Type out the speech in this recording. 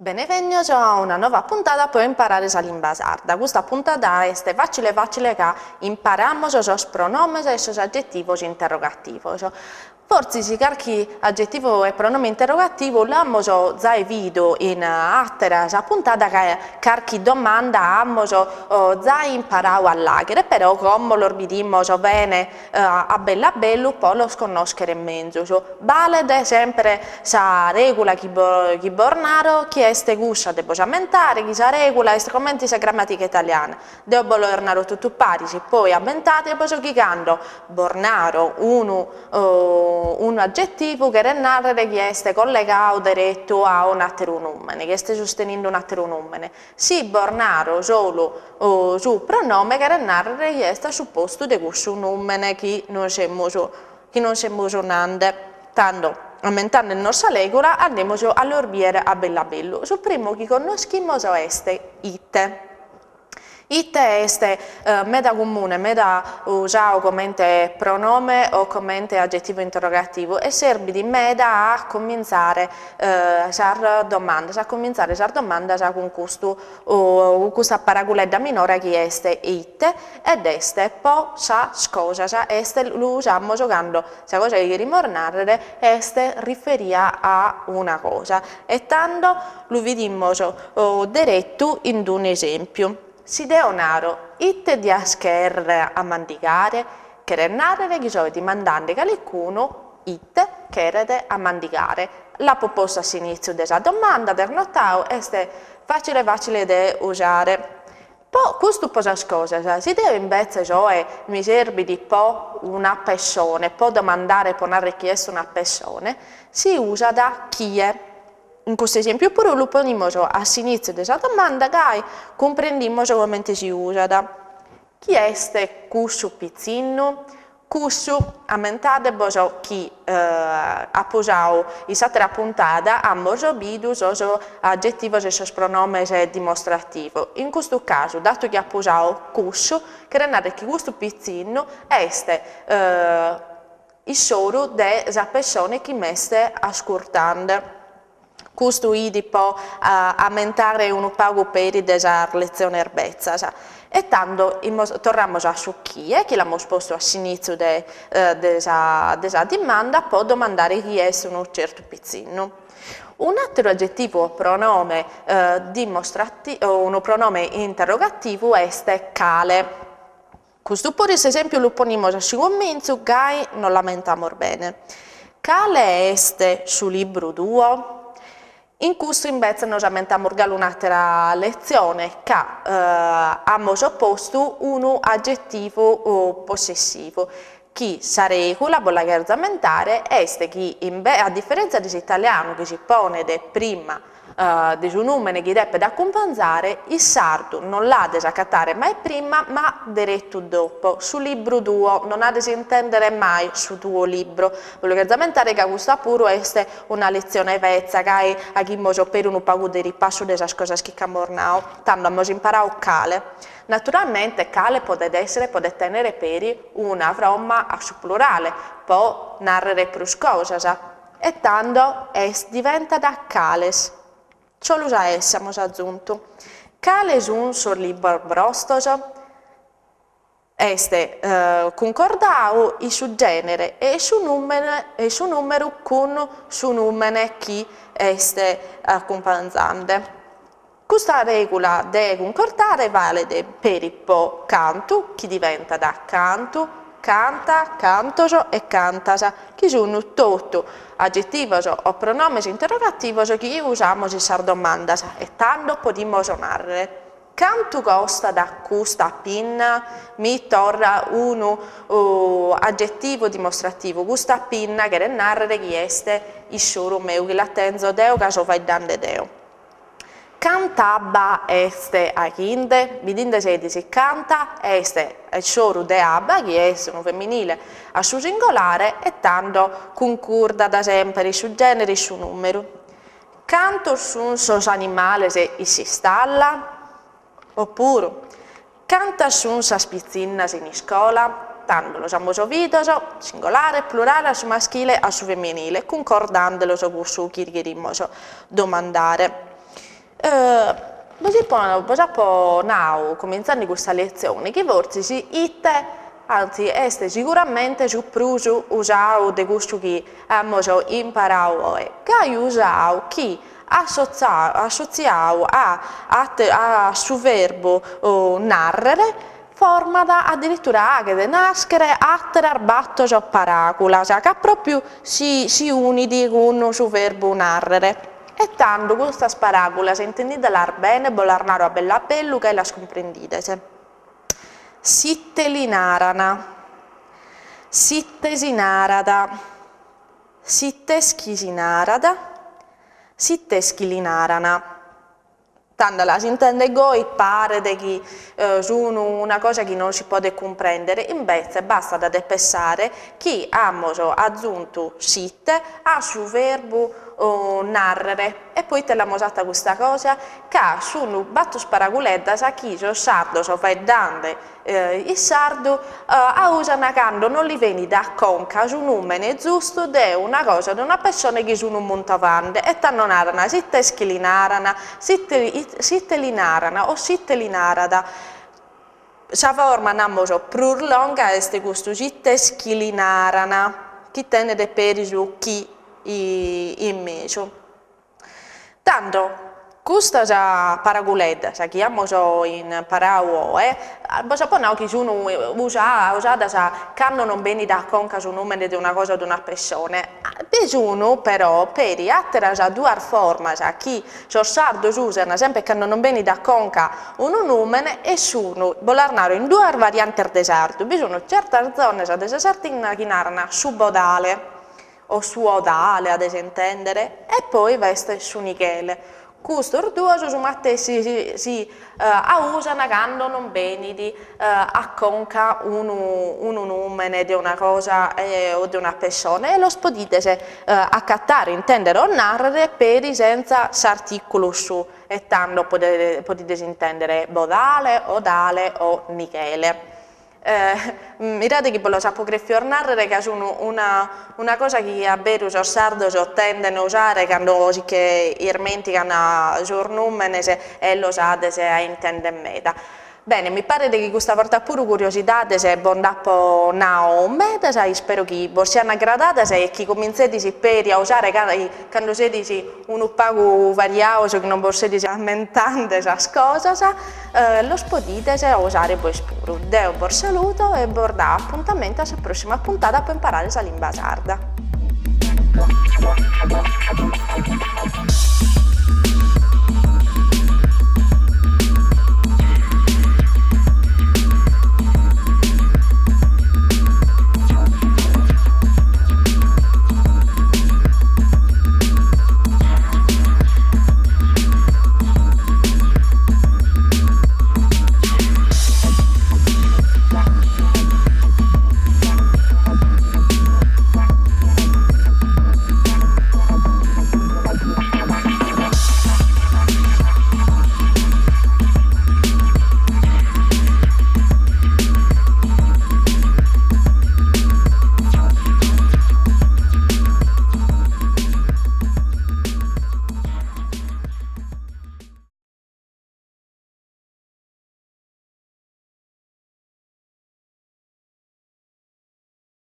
Benevènnios a una nova puntada pro imparare sa limba sarda. Custa puntada est fàcile fàcile ca imparamos sos pronomes e sos agetivos interrogativos. Fortzis carchi agetivu e pronome interrogativu l'amus zai bidu in àteras puntadas ca carchi domanda amus zai imparadu a l'àghere, però como los bidimus bene a bellu a bellu po los connòschere menzus. Balet semper sa règula chi chi bos naro, chi est cussa de bos ammentare chi sa règula est comente sa grammatica italiana, Deo bos los naro totu paris, poi ammentade-bos chi cando bos naro unu unu agetivu cheret nàrrere chi est collegadu deretu a un'àteru nùmene, chi est susteninde un'àteru nùmene. Si bos naro solu su pronome cheret nàrrere chi est a su postu de cussu nùmene chi nos semus chi nos semus nande. Tando, ammentande-nos sa règula, andemus a los bìere a bellu a bellu. Su primu chi connoschimus est ite. Ite est meda comune, meda usadu comente pronome o comente agetivu interrogativu e serbit meda a comintzare sas domandas, a comintzare sas domandas cun custu cun custa paraguledda minora chi est ite ed est po sas cosas, est lu usamus cando sa cosa chi cherimus nàrrere est riferia a una cosa e tando lu bidimus deretu in d'un'esèmpiu. Si deo naro ite dias chèrrere a mandigare, cheret nàrrere chi soe dimandande calicunu ite cheret a mandigare. L'apo postu a s'inìtziu de sa domanda, ades notadu, est fàcile fàcile de usare. Po custu po sas cosas, si deo imbetzes oe mi serbit po una pessone, po domandare po narrer chi est una pessone, si usat chie. In custu esempiu puru lu ponimus a s'initziu de sa domanda gai cumprendimus comente si usat. Chi est cussu pitzinnu? Cussu, ammentade-bos chi apo usadu in s'àtera puntada amus bidu sos agetivos e sos pronomes dimostrativos. In custu casu, datu chi apo usadu cussu, cheret nàrrere chi custu pitzinnu est issoru de sa pessone chi m'est ascurtende. Custu 'it po ammentare unu pagu peri de sas letziones betzas. E tando torramus a su chie, chi l'amus postu a s'initziu de de sa de sa dimanda po domandare chie est unu certu pitzinnu. Un'ateru agetivu o pronome dimostrativu unu pronome interrogativu est cale. Custu puru s'esempiu lu ponimus a su cumintzu gai nos l'ammentamus bene. Cale est su libru tuo? In custu imbetzes nos ammentamus galu un'àtera letzione ca amus postu unu agetivu possessivu, chi sa règula, bos la cherzo ammentare, est chi a diferèntzia de s'italianu chi si ponet prima de su nùmene chi depet acumpanzare, in sardu non l'ades acatare mai prima ma deretu dopo, su libru tuo, non ades intèndere mai su tuo libru. Bos lu cherzo ammentare ca custa puru est una letzione betza, gai aghimus peri unu pagu de ripassu de sas cosas chi ch'amus nau. Tando amus imparadu cale. Naturalmente cale podet èssere, podet tènnere peri una fromma a su plurale, po nàrrere prus cosas. E tando est diventada cales. Solu sa esse amus azuntu. Cale sun sos libros brostos? Est cuncordadu in su gènere e su nùmene e su nùmeru cun su nùmene chi est acumpanzende. Custa règula de cuncordare valet peri po cantu, chi diventat cantu, canta, cantos e cantas, chi sun totu agetivos o pronomes interrogativos chi usamus in sas domandas e tando podimus nàrrere, Cantu costat custa pinna? Mi torra unu agetivu dimostrativu, custa pinna cheret nàrrere chi est issoru meu, chi la tenzo deo ca so faeddende deo. Canta abba est aghinde? Bidinde sedis canta est issoru de abba, chi est unu femminile a su singolare e tando cuncurdat semper su genere e su numeru. Cantos sun sos animales in s'istalla? Oppuru, Cantas sun sas pitzinnas in iscola? Tando los amus bidos, singolare, plurale, a su maschile, a su femminile, cuncordande-los cun su chi cherimus domandare. Bos apo bos apo nau, comintzende custa letzione, chi fortzis ite, antzis est siguramente su prus usau de cussu chi amus imparau oe, gai usau chi assotziau a a su verbu nàrrere format addirittura 'aghet nàschere àteras bator paràgulas ca pròpiu si si unit cun su verbu nàrrere. E tando custas paràgulas intendide·las bene, bos las naro a bellu a bellu gai las cumprendides. S'ite li naran. S'ite si narat. S'it'est chi si narat. S'it'est chi li naran. Tando a las intender goi paret chi sun una cosa chi non si podet cumprendere, imbetze bastat de pessare chi amus azuntu s'ite a su verbu narrere. E poite l'amus 'atta custa cosa? Ca sun bator paraguleddas chi sos sardos faeddande In sardu a usan cando non li benit a conca su nùmene zustu de una cosa o de una pessone chi sun muntovande e tando naran s'it'est chi li naran, s'ite li naran o s'ite li narat. Sa forma, namus, prus longa est custu s'it'est chi li naran, chi tenet peri su chi in mesu. Tando, custas paraguleddas chi amus imparadu oe, bos apo nadu chi sun usadas cando non benit a conca su nùmene de una cosa o de una pessone. Bi sun però peri àteras duas formas chi sos sardos usan semper cando non benit a conca unu nùmene e sun, bos las naro in duas variantes de sardu, bi sun certas zonas de sa Sardigna chi naran su bodale o su 'odale ades a intèndere, e poi b'est su nichele. Custos duos su matessi si si usan cando non benit a conca unu unu nùmene de una cosa o de una pessone e los podides acatare, intèndere o nàrrere peri sentza s'artìculu su e tando podides intèndere bodale, 'odale o nichele. Mirade chi bos los apo crèfios nàrrere ca sun una una cosa chi a beru sos sardos tenden a usare cando si che irmentigan sos nùmenes e los ades a intender meda. Bene, mi paret chi custa borta puru curiosidades bos nd'apo nau medas, ispero chi bos sian aggradadas e chi comintzedis peri a usare cando sedis unu pagu variados chi non bos sedis ammentande sas cosas, los podides usare bois puru. Deo bos saludo e bos dao apuntamentu a sa prossima puntada po imparare sa limba sarda.